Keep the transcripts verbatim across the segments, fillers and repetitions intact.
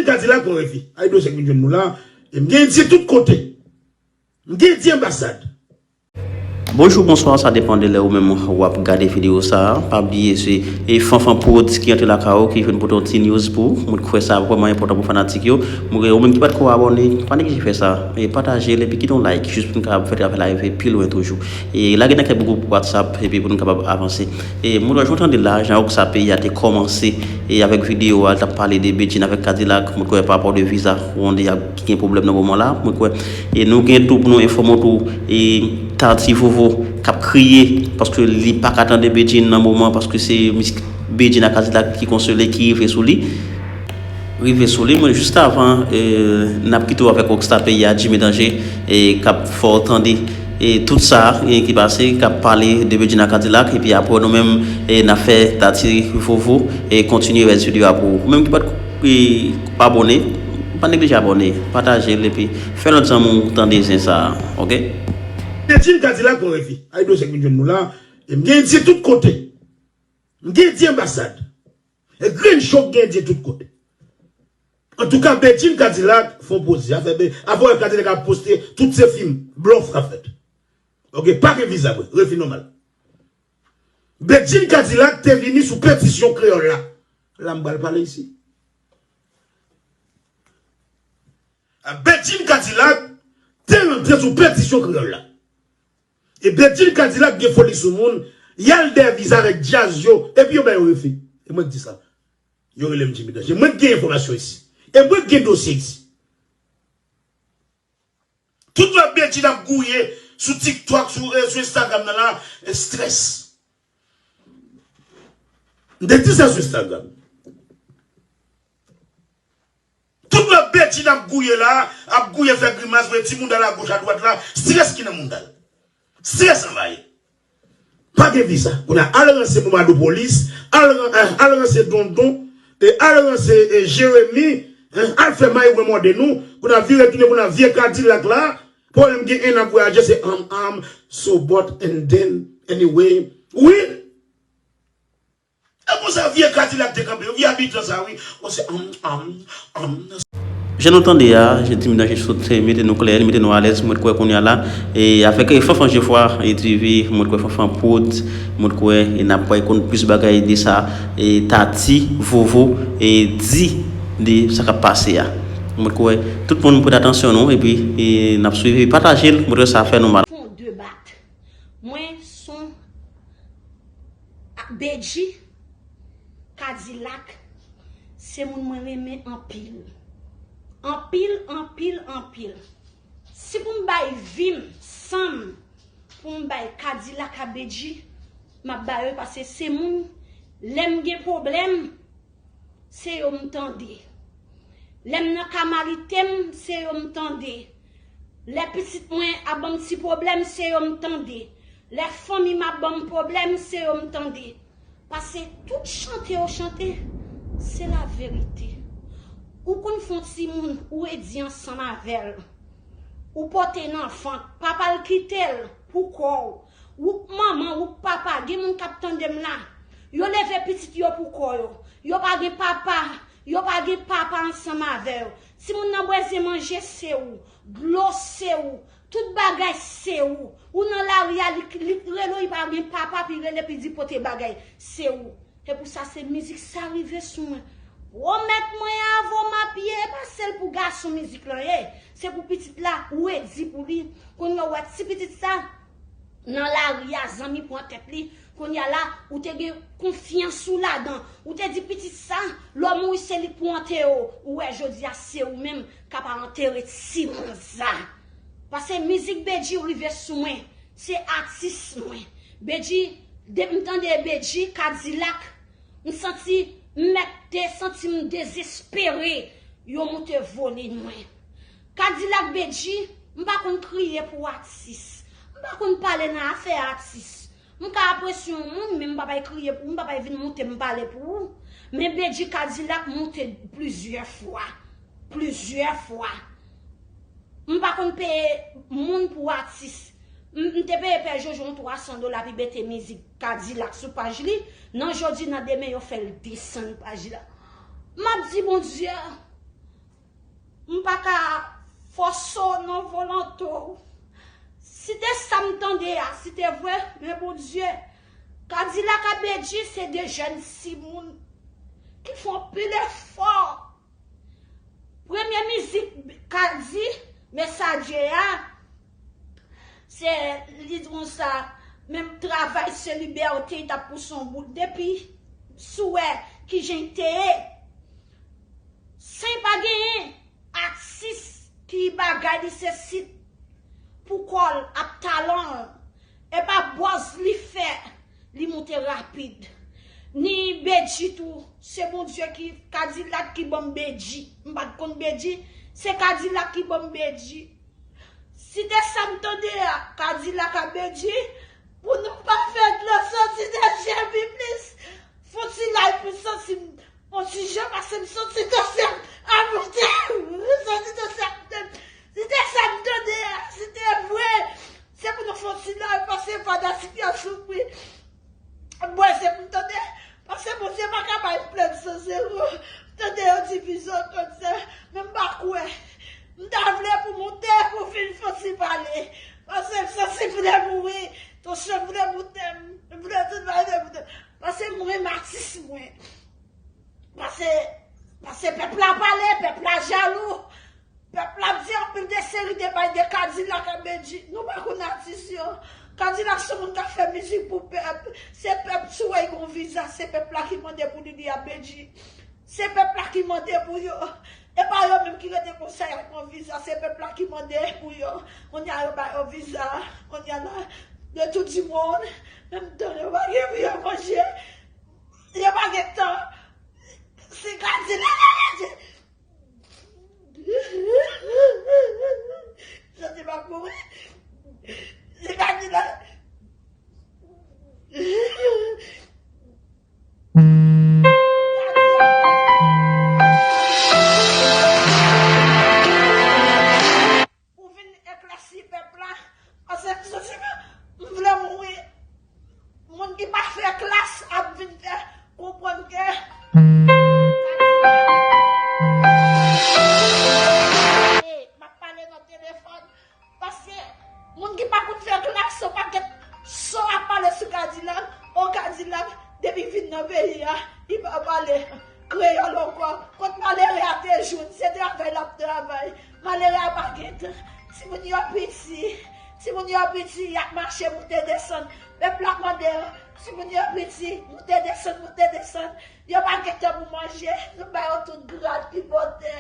Kadilak, yon refi. Ay dwe sèk vin jwenn nou la. E m gen endye tout kote. M gen endye anbasad. Bonjou, bonswa, sa depann de lè ou menm w ap gade videyo sa a. Pa bliye se e Fanfan Prodz ki antre lakay ou, ki vin pote yon ti news pou ou. Mwen kwè sa vrèman enpòtan pou fanatik yo. Mwen kwè ou menm ki pa t ko abòne, pa neglije fè sa. E pataje l epi kite yon like jis pou n kapab fè travay la rive pi lwen toujou. E lage nan kèk gwoup WhatsApp epi pou n kapab avanse. E mwen kwè jan w tande la, jan w sa peyi a te kòmanse e avèk videyo a, l t ap pale de Bedjine avèk Kadilak, mwen kwè pa rapò de viza, Rwande a ki gen pwoblèm nan moman la, mwen kwè e nou gen tou pou nou enfòme w tou e Tati Vovo k ap kriye paske li pa ka tande Bedjine nan moman paske se mizik Bedjine ak Kadilak ki konsole ki rive sou li. Rive sou li, mwen jis avan e n ap kite w avèk rockstar peyi a Jimmy Danger e k ap fè w tande e tout sa e ki pase, k ap pale de Bedjine ak Kadilak epi apre nou menm e n ap fè Tati Vovo e kontinye rès videyo a pou ou. Ou menm ki pa t e abòne, pa neglije abòne, pataje l epi fè lòt zanmi w tande zen sa a, oke? Bedjine, Kadilak, yon refi. Ay dwe sèk vin jwenn nou la. E m gen endye tout kote. M gen endye anbasad. E grenn cho gen endye tout kote. Antouka, Bedjine, Kadilak, fon poze. Afè be, afè Kadilak ap poste tout se fim. Blòf k ap fèt. Oke, pa gen viza vre. Refi nòmal. Bedjine, Kadilak te vini sou petisyon kreyòl la. La m pral pale isi. Bedjine, Kadilak te rantre sou petisyon kreyòl la. E Bedjine, Kadilak gen foli sou moun, y al dèyè viza avèk djaz yo, epi yo ba yo refi. E mwen k di sa. Yo rele m Jimmy Danger. Mwen k gen enfòmasyon isi. E mwen k gen dosye isi. Tout lè Bedjine ap gouye sou TikTok, sou, e, sou Instagram nan la, e, strès. M te di sa sou Instagram. Tout lè Bedjine ap gouye la, ap gouye fè grimas, voye ti mouda l agoch adwat la, strès ki nan mouda l. Strès anvayi. Pa gen viza. Kounye a, al ranse Momadopolis, al, ran- eh, al ranse Dondon, e al ranse e Jeremi, eh, al fè mayigwen mòde nou, kounye a vire tounen, kounye a vye Kadilak la, pwoblèm gen en ap vwayaje, se am, am, so but and then, anyway. Wi! E konsa vye Kadilak te kanpe, vye abitan sa wi. Bon, se am, am, am. Jan nou tande a, Jimmy Danger sot mete nou klè, li mete nou alèz, mwen kwè kounye a la, e avèk e Fanfan Jefwa, e TV, mwen kwè Fanfan Prodz, mwen kwè e n ap wè konn plis bagay de sa, e Tati, Vovo, e di de sa k ap pase a. Mwen kwè tout moun prete atansyon nou, epi e n ap swiv, epi pataje l, mwen kwè sa fè nou mal. Fon de bat. Mwen son Bedji Kadilak se moun mwen renmen anpil. Anpil, anpil, anpil. Si pou m bay vi m, san m, pou m bay Kadilak a Bedji, m ap ba yo paske se moun, lè m gen pwoblèm, se yo m tande. Lè m nan ka marite m, se yo m tande. Lè pitit mwen ap ban m ti pwoblèm, se yo m tande. Lè fanmi m ap ban m pwoblèm, se yo m tande. Paske tout chante yo chante, se laverite. Ou konn fè yon timoun, ou redi ansanm avè l. Ou pote nan vant, papa l kite l pou kò w. Ou k manman, ou k papa, gen moun k ap tande m la. Yo leve pitit yo pou kò yo. Yo pa gen papa, yo pa gen papa ansanm avè yo. Timoun nan bezwen manje, se ou. Dlo, se ou. Tout bagay, se ou. Ou nan lari a, li, li rele w, li pa gen papa, pi rele, pi di pote bagay, se ou. Se pou sa se mizik sa rive sou mwen. Pwomèt mwen avè w m ap ye, e pa sèl pou gason mizik lan ye. Se pou pitit la, ou redi pou li. Kounye a w wè ti pitit sa, nan lari a, zanmi pran tèt li. Kounye a la, ou te gen konfyans ou ladan. Ou te di pitit sa, lè w mouri se li k pou antere w. Ou wè jodi a se ou menm k ap antere timoun sa. Paske mizik Bedji rive sou mwen. Se atis mwen. Bedji, depi m tande Bedji, Kadilak, m santi m mèt de, santi m dezespere, yo moute vole mwen. Kadilak Bedji, m pa konn kriye pou atis. M pa konn pale nan afè atis. M ka apresye yon moun, men m pa bay kriye pou ou, m pa bay vin moute m pale pou ou. Men Bedji Kadilak moute plizyè fwa. Plizyè fwa. M pa konn peye moun pou atis. M, m te peye Pè Jojo yon twa san dola pou l mete mizik Kadilak sou paj li. Nan jodi, nan demen, yo fè l desann paj la. M ap di Bondye, M pa ka fòse w nan volonte w. Si te sa m tande a, si te vre, men Bondye, Kadilak ak Bedji se de jèn timoun ki fè anpil efò. Premye mizik Kadi, Mesadye a, se, li di konsa, menm travay se libète, li t ap pouse yon bout. Depi si w wè kijan l te ye, san l pa genyen atis ki bagay li se sit pou kò l ak talan l. E pa buzz li fè, li moute rapid. Ni Bedji tou, se Bondye ki, Kadilak ki ban m Bedji. M pa t konn Bedji, se Kadilak ki ban m Bedji. Si te sa m tande a, Kadilak ak Bedji, pou nou pa fè dlo soti nan je pi plis, fon ti live pou santi m yon ti jan, pase m santi tansyon ap monte. M santi tansyon ap monte. Si te sa m tande a, si te vre, se pou nou fè yon ti live, pase fanatik yo soufri. Mwen se pou m tande, pase Bondye pa ka bay plenn san zewo. M tande yo di vizyon konsa, men m pa kwè. M ta vle pou monte, pou vin fè yon ti pale. Pase m santi m vle mouri, tansyon vle monte m, m vle tout bagay vle monte m. Pase m renmen atis mwen. Pase, pase pèp la pale, pèp la jalou. Pèp la ap di anpil de seri de bay de Kadilak ak Bedji. Nou pa konn atis yo. Kadilak se moun k ap fè mizik pou pèp. Se pèp, si w wè l gen yon viza, se pèp la ki mande pou li, li ak Bedji. Se pèp la ki mande pou yo. E pa yo menm ki rete konsa y ap pran viza, se pèp la ki mande pou yo. Kounye a yo ba yo viza. Kounye a la, de tout di moun, menm tan yo pa gen pou yo manje. Yo pa gen tan. Se Kadilak, Santi m ap mouri. Se Kadilak. Pou vin eklèsi pèp la, pase m santi m vle mouri. Moun ki pa fè klas ap vin fè konprann ke m ap pale nan telefòn. Paske moun ki pa konn fè klas, se yon pakèt son ap pale sou Kadilak. O Kadilak, depi vin nan peyi a, li pa pale kreyòl ankò. Kot malere a te jwenn, se travay l ap travay. Malere a pa gen tan. Timoun yo piti. Timoun yo piti, y ap mache moute desann. Pèp la mande yo, timoun yo piti, moute desann, moute desann. Yo pa gen tan pou manje. Nou ba yo tout grad ki pote.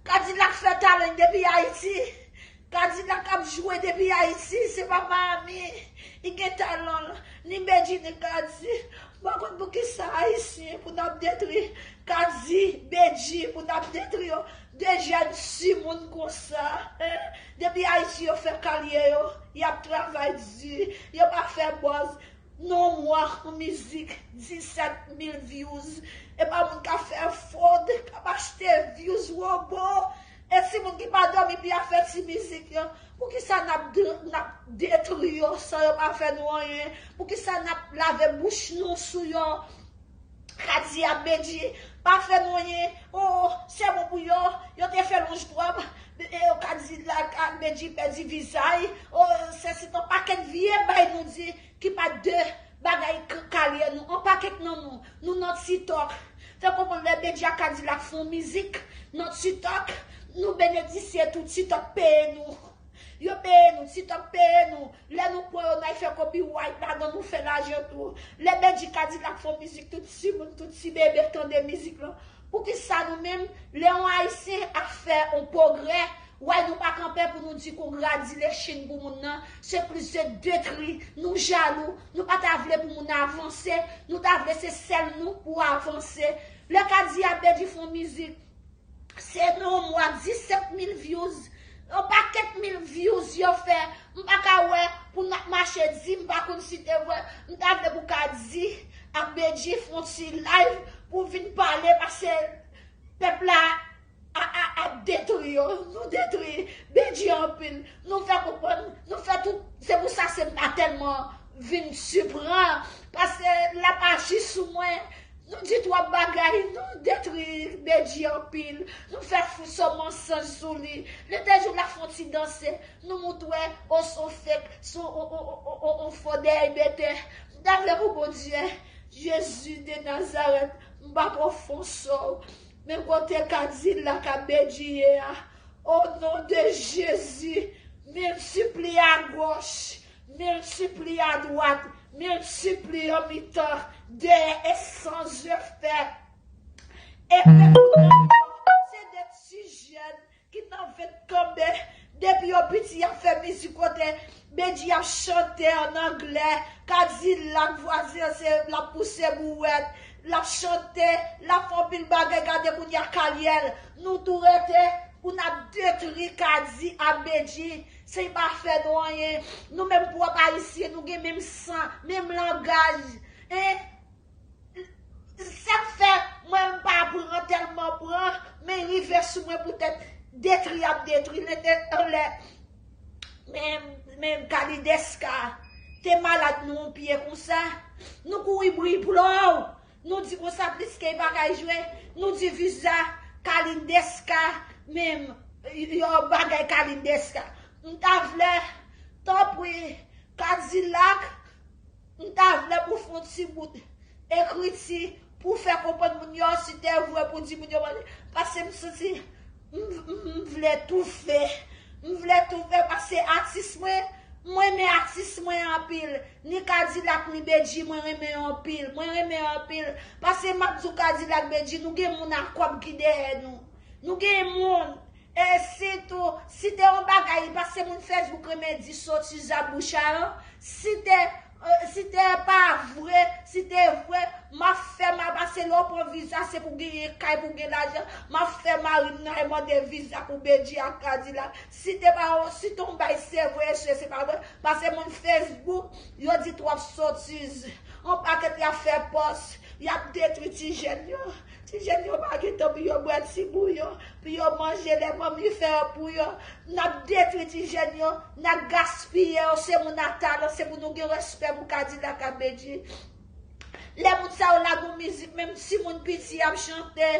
Kadilak fè talan depi Ayiti. Kadilak ap jwe depi Ayiti, se pa Miami. Li gen talan l. Ni Bedji, ni Kadi. M pa konn poukisa Ayisyen pou n ap detwi Kadi, Bedji, pou n ap detwi yo. De jèn timoun konsa, hein? Depi Ayiti yo fè kalye yo, y ap travay di, yo pa fè buzz. Nan yon mwa, yon mizik, disèt mil views. E pa moun k ap fè fod, k ap achte views wobo. E timoun ki pa dòmi pou y ap fè ti mizik yo. Poukisa n ap de-, n ap detwi yo san yo pa fè nou anyen? Poukisa n ap lave bouch nou sou yo? Kadi ak Bedji pa fè nou anyen. O, se bon pou yo. Yo te fè lonj twòp. E, o, Kadilak ak Bedji pèdi viza y. O, se sit yon pakèt vye bay nou di ki pa de bagay k-, kalye nou. Yon pakèt nan nou. Nou nan TikTok. Fè konprann lè Bedji ak Kadilak fè yon mizik nan TikTok, nou benedisye tou, TikTok peye nou. Yo peye nou, TikTok peye nou. Lè nou pran yo, n al fè copyright ladan, nou fè lajan tou. Lè Bedji, Kadilak fè yon mizik, tout timoun, tout ti bebe tande mizik lan. Poukisa nou menm, lè yon Ayisyen ap fè yon pwogrè, why nou pa kanpe pou nou di congratulation pou moun nan? Se plis de detri, nou jalou, nou pa ta vle pou moun avanse, nou ta vle se sèl nou pou avanse. Lè Kadi ak Bedji fè yon mizik, se nan yon mwa, disèt mil views. Yon pakèt mil views yo fè. M pa ka wè pou n ap mache di, m pa konn si te vre. M ta vle pou Kadi ak Bedji fè yon ti live pou vin pale, paske pèp la a, a, ap detwi yo. Nou detwi Bedji anpil. Nou fè konprann, nou fè tout. Se pou sa se m pa tèlman vin sipran. Paske l ap aji sou mwen. Nou di twòp bagay, nou detwi Bedjine anpil, nou fè fou sò mansanj sou li. Lè te jou la fè yon ti danse, nou montre w se yon fake, se yon, yon, yon, yon, yon fo dèyè bete. M ta vle pou Bondye, Jezi de Nazarèt, m pa twò fon sò w. Men kote Kadilak ak Bedjine ye a, o non de Jezi, miltipli a goch, miltipli a dwat, miltipli an mitan, dèyè e san je fè. E se de ti jèn ki nan vent kanpe, depi yo piti y ap fè mizik kote Bedjine ap chante an anglè, Kadilak vwazen an se l ap pouse bouwèt, l ap chante, l ap fè anpil bagay, gade kounye a Kalièl, nou tou rete pou n ap detwi Kadi ak Bedjine, se pa fè nou anyen, nou menm pwòp ayisyen, nou gen menm san, menm langaj, en, sa k fè mwen m pa pran tèlman pran, men rive sou mwen poutèt detwi y ap detwi, lè te anlè, men, men Kalideska te malad nou yon pye konsa, nou kouri bri plou, nou di konsa plis ke bagay jwe, nou di viza Kalideska, men yon bagay Kalideska. M ta vle, tanpri, Kadilak, m ta vle pou fè yon ti bout ekriti pou fè konprann moun yo si te vre pou di moun yo mande. Paske m santi m, m, m vle toufe. M vle toufe paske atis mwen, mwen renmen atis mwen anpil. Ni Kadilak ni Bedjine mwen renmen yo anpil. Mwen renmen yo anpil. Paske m ap di w Kadilak Bedjine, nou gen moun a kòb ki dèyè nou. Nou gen moun. E sitou, si te yon bagay, paske moun Facebook renmen di sotiz a bouch a yo, si te, e, si te pa vre, si te vre, m ap fè mal, paske lè w pran viza, se pou genyen kay, pou gen lajan, m ap fè mari m nan mande viza pou Bedjine ak Kadilak. Si te pa, si te yon bagay se vre, se, se pa vre, paske moun Facebook, yo di twòp sotiz. Yon pakèt y ap fè pòs, y ap detwi ti jèn yo. Ti jèn yo pa gen tan pou yo bwè ti bouyon, pou yo manje lè manmi fè yo pou yo. N ap detwi ti jèn yo, n ap gaspiye yo, se moun a talan, se pou nou gen respè pou Kadilak ak Bedjine. Lè moun sa yo lage yon mizik, menm timoun piti ap chante.